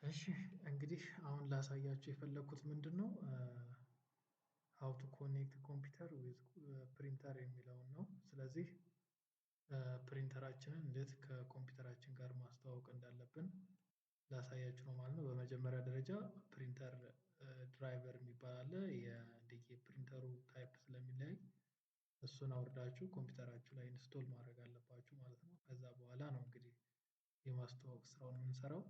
እሺ፣ እንግዲህ አሁን ላሳያችሁ የፈለኩት ምንድነው? How to connect computer with printer የሚለውን ነው። ስለዚህ ፕሪንተራችንን እንዴት ከኮምፒውተራችን ጋር ማስተዋወቅ እንዳለብን ላሳያችሁ ነው ማለት ነው። በመጀመሪያ ደረጃ printer driver የሚባል አለ። እንደየ printer ኡ type ስለሚለያይ እሱን አውርዳችሁ ኮምፒውተራችሁ ላይ install ማድረግ አለባችሁ ማለት ነው። ከዛ በኋላ ነው እንግዲህ የማስተዋወቅ ስራውን የምንሰራው።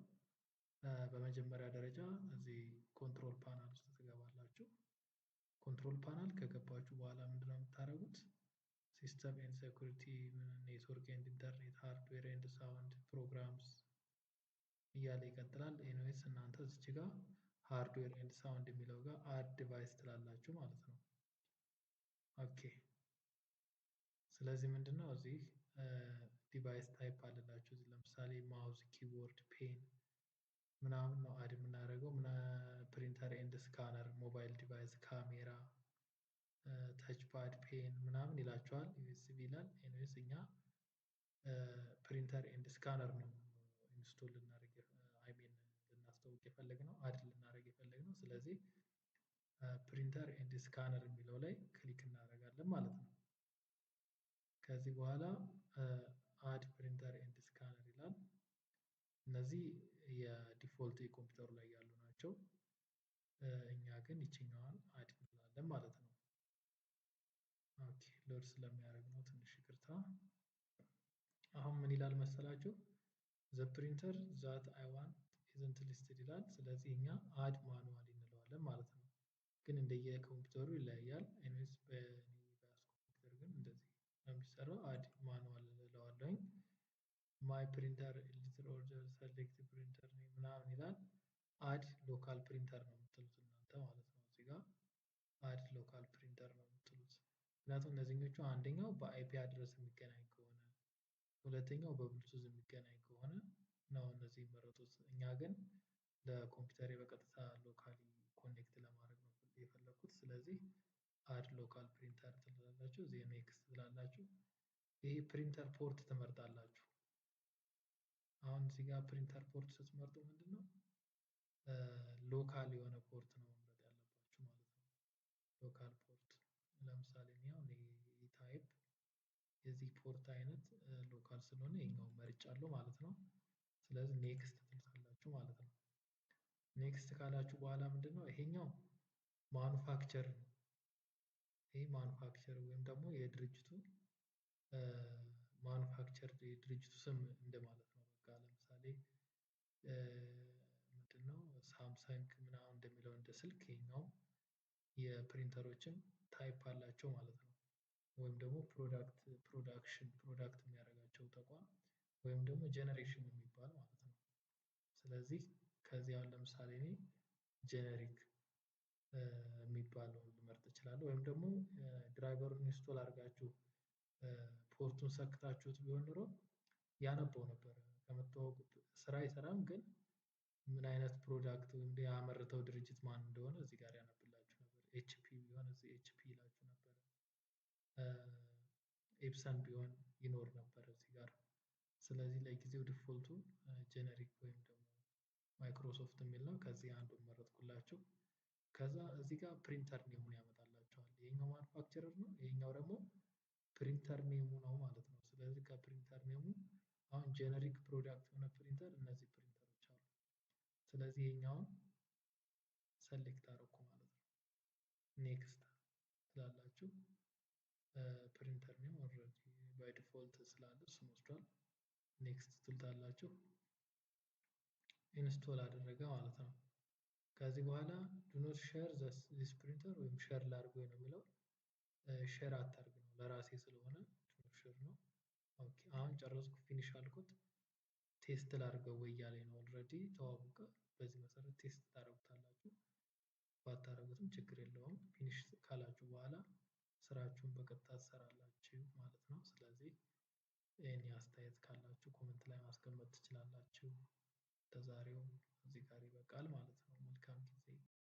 በመጀመሪያ ደረጃ እዚህ control panel ውስጥ ትገባላችሁ። Control panel ከገባችሁ በኋላ ምንድነው የምታደርጉት? System and security፣ network and internet፣ hardware and sound፣ programs እያለ ይቀጥላል። Anyways፣ እናንተ እዚች ጋር hardware and sound የሚለው ጋር add device ትላላችሁ ማለት ነው። Okay፣ ስለዚህ ምንድነው እዚህ device type አለላችሁ። እዚህ ለምሳሌ mouse፣ keyboard፣ pen ምናምን ነው add የምናደርገው። Printer and scanner፣ mobile device፣ camera፣ touchpad፣ pen ምናምን ይላችኋል። USB ይላል። Anyways፣ እኛ printer and scanner ነው install ልናደርግ፣ I mean ልናስተዋውቅ የፈለግነው፣ add ልናደርግ የፈለግነው። ስለዚህ printer and scanner የሚለው ላይ click እናደርጋለን ማለት ነው። ከዚህ በኋላ add printer and scanner ይላል። እነዚህ የ default የኮምፒውተሩ ላይ ያሉ ናቸው። እኛ ግን ይችኛዋን add እንላለን ማለት ነው። Okay፣ load ስለሚያደርግ ነው፣ ትንሽ ይቅርታ። አሁን ምን ይላል መሰላችሁ? "The printer that I want isn't listed" ይላል። ስለዚህ እኛ add manually እንለዋለን ማለት ነው። ግን እንደየ ኮምፒውተሩ ይለያያል። Anyways፣ በእኔ በያዝኩት ኮምፒውተር ግን እንደዚህ ነው የሚሰራው። Add manual እለዋለሁኝ። My printer editor order select printer ምናምን ይላል። Add local printer ነው የምትሉት እናንተ ማለት ነው። እዚህ ጋር add local printer ነው የምትሉት። ምክንያቱም እነዚህኞቹ አንደኛው በ IP address የሚገናኝ ከሆነ፣ ሁለተኛው በብሉቱዝ የሚገናኝ ከሆነ ነው እነዚህ የሚመረጡት። እኛ ግን ለኮምፒውተሬ በቀጥታ locally connect ለማድረግ ነው የፈለኩት። ስለዚህ add local printer ትላላችሁ፣ እዚህ next ትላላችሁ። ይሄ printer port ትመርጣላችሁ። አሁን እዚህ ጋር printer port ስትመርጡ ምንድን ነው፣ local የሆነ port ነው መምረጥ ያለባችሁ ማለት ነው። Local port ለምሳሌ እኔ አሁን type የዚህ port አይነት local ስለሆነ ይሄኛውን መርጫለሁ ማለት ነው። ስለዚህ next ትሉታላችሁ ማለት ነው። Next ካላችሁ በኋላ ምንድን ነው፣ ይሄኛው manufacturer ነው። ይሄ manufacturer ወይም ደግሞ የድርጅቱ manufacturer የድርጅቱ ስም እንደማለት ነው። በቃ ለምሳሌ ምንድነው ሳምሰንግ ምናምን እንደሚለው እንደ ስልክ ይሄኛው የ printer ኦችም type አላቸው ማለት ነው። ወይም ደግሞ product production product የሚያደርጋቸው ተቋም ወይም ደግሞ generation የሚባል ማለት ነው። ስለዚህ ከዚህ አሁን ለምሳሌ እኔ generic የሚባለውን ልመርጥ እችላለሁ። ወይም ደግሞ driver ኡን install አድርጋችሁ port ኡን ሰክታችሁት ቢሆን ኖሮ ያነበው ነበር። ከመተዋወቁ ስራ አይሰራም፣ ግን ምን አይነት product ወይም ያመረተው ድርጅት ማን እንደሆነ እዚህ ጋር ያነብላችሁ ነበር። HP ቢሆን እዚህ HP ይላችሁ ነበር። Epson ቢሆን ይኖር ነበር እዚህ ጋር። ስለዚህ ለጊዜው default ኡ generic ወይም ደግሞ ማይክሮሶፍት የሚል ነው። ከዚህ አንዱን መረጥኩላችሁ። ከዛ እዚህ ጋር printer name ኡን ያመጣላችኋል። ይሄኛው manufacturer ነው፣ ይሄኛው ደግሞ printer name ኡ ነው ማለት ነው። ስለዚህ ከ printer name ኡ አሁን generic product የሆነ ፕሪንተር እነዚህ ፕሪንተሮች አሉ። ስለዚህ ይሄኛውን select አደረኩ ማለት ነው። Next ትላላችሁ። Printer name already by default ስላለ እሱን ወስዷል። Next ትሉታላችሁ። Install አደረገ ማለት ነው። ከዚህ በኋላ "Do not share this printer" ወይም share ላድርግ ወይ ነው የሚለው። Share አታርግ ነው፣ ለራሴ ስለሆነ do not share ነው። Okay፣ አሁን ጨረስኩ፣ finish አልኩት። Test ላድርገው ወይ እያለኝ ነው። Already ተዋወቀ። በዚህ መሰረት test ታደርጉታላችሁ። ባታደርጉትም ችግር የለውም። Finish ካላችሁ በኋላ ስራችሁን በቀጥታ ትሰራላችሁ ማለት ነው። ስለዚህ ይህን አስተያየት ካላችሁ comment ላይ ማስቀመጥ ትችላላችሁ። ለዛሬው እዚህ ጋር ይበቃል ማለት ነው። መልካም ጊዜ።